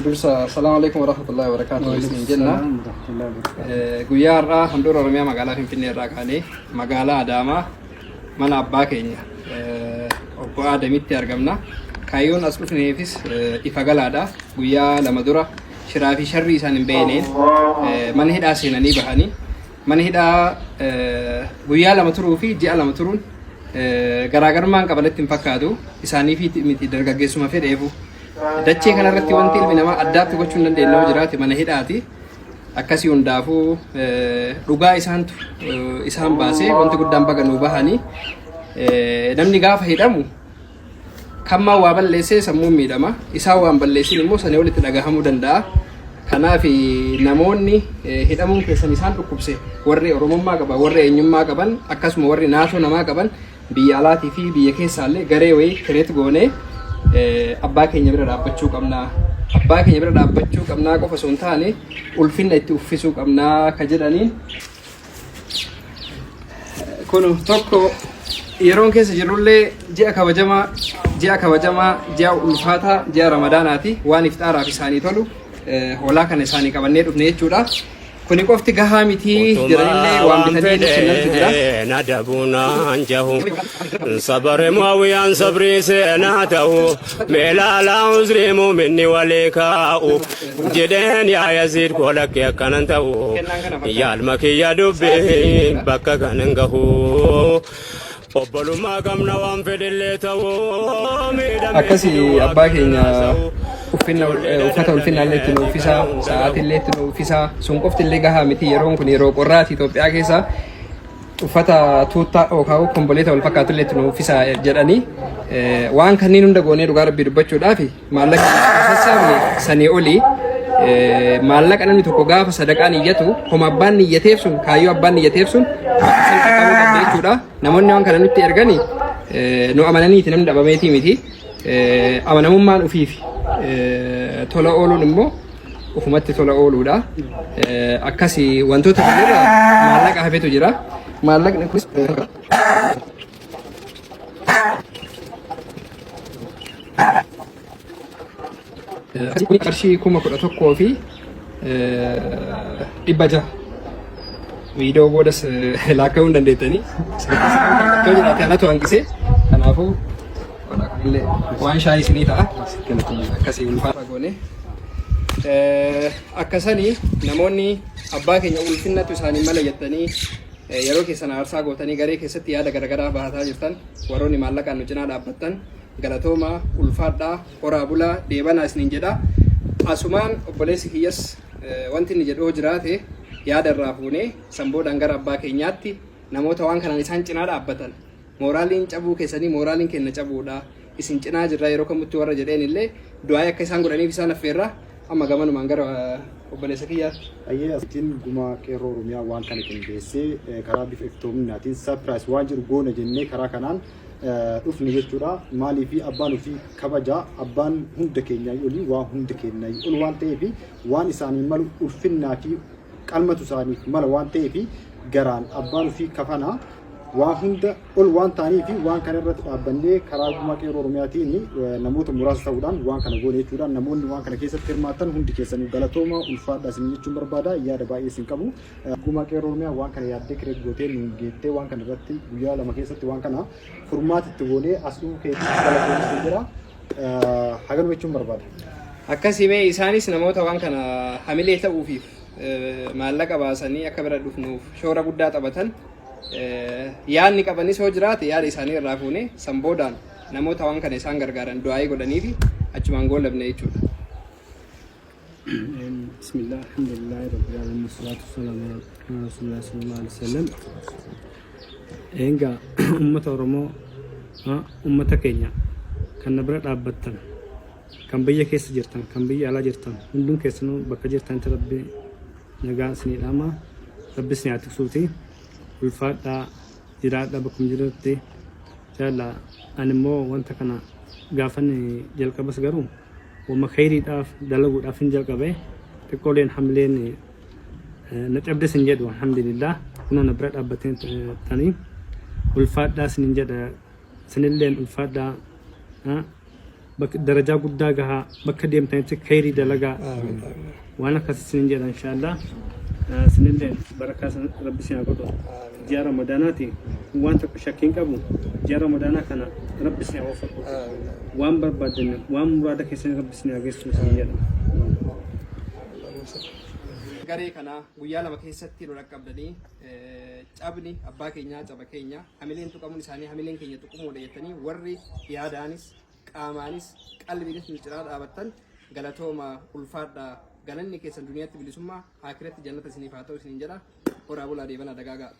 Dursa salaamu alaikum warahmatullahi wabarakatuh isiniin jenna. Guyyaa har'aa handhuura Oromiyaa magaalaa Finfinnee irraa kaanee magaalaa Adaamaa mana abbaa keenya obbo Aadamitti argamna. Kaayyoon as dhufneefis ifa galaadha. Guyyaa 2 dura shiraa fi sharrii isaan hin beekneen mana hidhaa seenanii bahanii mana hidhaa guyyaa 2 turuu fi ji'a 2 turuun garaagarummaan qabaletti hin fakkaatu. Isaanii fi miti dargaggeessuma fedheefu. Dachee kanarratti wanti ilmi namaa addaatti gochuu hin dandeenye yoo jiraate mana hidhaati. Akkasii hundaafuu dhugaa isaantu isaan baasee wanti guddaan baga nuu bahanii. Namni gaafa hidhamu kan maa waa balleessee sammuun miidhama. Isaan waan balleessin immoo sanii olitti dhagahamuu danda'a. Kanaaf namoonni hidhamuun keessan isaan dhukkubse warri Oromummaa qaban, warri eenyummaa qaban, akkasuma warri naatoo namaa qaban biyya alaatii fi biyya keessaallee garee wayii kireet goonee abbaa keenya bira dhaabbachuu qabna. Abbaa keenya bira dhaabbachuu qabnaa qofa osoo hin taane ulfinna itti uffisuu qabnaa ka jedhaniin kun tokko yeroon keessa jirrullee ji'a kabajamaa ji'a kabajamaa ji'a ulfaataa ji'a ramadaanaati waan ifxaaraaf isaanii tolu hoolaa kana isaanii qabannee dhufne jechuudha. Kuni qofti gahaa miti jedhanillee waan bitanii nuuf kennantu jira. Na dabuunaan jahu sabare muawiyaan sabrii seenaa ta'u meelaalaa uzrii muuminni walii kaa'u jedheen yaa yaziid koo lakkee akkanan ta'u yaalma kiyya dubbii bakka kanan gahu obbolummaa qabna waan fedhellee ta'u miidhamee Akkasi abbaa keenya uffinna uffata ulfinnaa illee itti nu uffisaa sa'aatii illee itti nu uffisaa sun qofti illee gahaa miti yeroon kun yeroo qorraati Itoophiyaa keessa uffata tuuttaa yookaan komboleeta wal fakkaatu illee itti nu uffisaa jedhanii waan kanneen hunda goonee dhugaa rabbii dubbachuudhaaf maallaqa sassaabne sanii olii maallaqa namni tokko gaafa sadaqaan iyyatu homa abbaan niyyateef sun kaayyoo abbaan niyyateef sun bakka san qaqqabuu qabda jechuudha. Namoonni waan kana nutti ergani nu amananiiti namni dhabameetii miti. Amanamummaan ofiifi tola ooluun immoo ofumatti tola ooluudha. Akkasi wantoota kanarraa maallaqa hafetu jira. Maallaqni kunis Qarshii 11,600 viidiyoo boodas laakka'uu hin dandeettanii. Yoo jiraate anatu hanqise. Kanaafuu kunillee waan shaayii isinii ta'a. Akkasii ulfaata goone. Akkasanii namoonni abbaa keenya ulfinnatu isaanii mala jettanii yeroo keessan aarsaa gootanii garee keessatti yaada garaagaraa bahataa jirtan warroonni maallaqaan nu cinaa dhaabbattan galatoomaa, ulfaadhaa, horaa bulaa, deebanaa isiniin jedha. Asumaan obboleessi kiyyas wanti inni jedhu yoo jiraate yaada irraa fuunee san boodaan gara abbaa keenyaatti namoota waan kanaan isaan cinaa dhaabbatan mooraaliin cabuu keessanii mooraaliin keenya cabuudha isin cinaa jirra yeroo kamutti warra jedheen illee du'aa'ii akka isaan godhaniif isaan affeerra amma gamanumaan gara obboleessa kiyyaatti. Ayyee asitiin gumaa qeerroo Oromiyaa waan kana qindeessee karaa bifa iftoominaatiin surprise waan jiru goona jennee karaa kanaan dhufne jechuudha. Maaliif abbaan ofii kabaja abbaan hunda keenyaa olii waan hunda keenyaa ol waan ta'eef waan isaanii malu ulfinnaa fi qalmatu isaaniif mala waan ta'eef garaan abbaan ofii kafana waan hunda ol waan ta'aniif waan kana irratti dhaabbannee karaa gumaa qeerroo Oromiyaatiin namoota muraasa ta'uudhaan waan kana goone jechuudha. Namoonni waan kana keessatti hirmaattan hundi keessanuu galatooma ulfaadha isin jechuun barbaada. Yaada baay'ee isin qabu. Gumaa Qeerroo Oromiyaa waan kana yaaddee kireet gootee nuun geettee waan kana irratti guyyaa 2 keessatti waan kana furmaata itti goonee as dhufuu keetiif galatoomi siin jedha. Haganuma jechuun barbaada. Akkasii mee isaanis namoota waan kana hamilee ta'uufiif maallaqa baasanii akka bira dhufnuuf shoora guddaa taphatan yaadni qabanis yoo jiraate yaada isaanii irraa fuunee san boodaan namoota waan kana isaan gargaaran du'aa'ii godhaniifi achumaan goolabne jechuudha. Bismillah, alhamdulillah, rabbil alamin, wassalatu wassalamu ala rasulillah sallallahu alaihi wasallam. Egaa uummata Oromoo, uummata keenya kan na bira dhaabbattan, kan biyya keessa jirtan, kan biyya alaa jirtan, hundum keessanuu bakka jirtanitti rabbi nagaa isinii dhaama, rabbi isin haa tiksuuti, ulfaadhaa, jiraadhaa bakkuma jirtanitti jaalla. Ani immoo wanta kana gaafan jalqabas garuu wama kheyriidhaaf dalaguudhaaf hin jalqabe xiqqooleen hamileen na cabdes hin jedhu alhamdulillah kunoo na bira dhaabbatanii ulfaadhaa sinin jedha sinilleen ulfaadhaa. Bakka darajaa guddaa gahaa bakka deemtanitti khayrii dalagaa waan akkasii isinin jedha inshaallah. Isinillee barakaa rabbi isin haa godhu. Ji'a Ramadaanaati waan tokko shakkii hin qabu. Ji'a Ramadaanaa kana rabbi isin haa waffaqu. Waan barbaaddan waan muraada keessan rabbi isin haa geessu isin jedha. Garee kana guyyaa 2 keessatti nu dhaqqabdanii cabni abbaa keenyaa caba keenya hamileen tuqamuun isaanii hamileen keenya tuqamuudha jettanii warri yaadaanis qaamaanis qalbiinis nu cinaa dhaabattan galatooma ulfaadha galanni keessan duniyaatti bilisummaa aakiratti jannata isiniif haa ta'u isiniin jedha horaa bulaa deebanaa dagaagaa.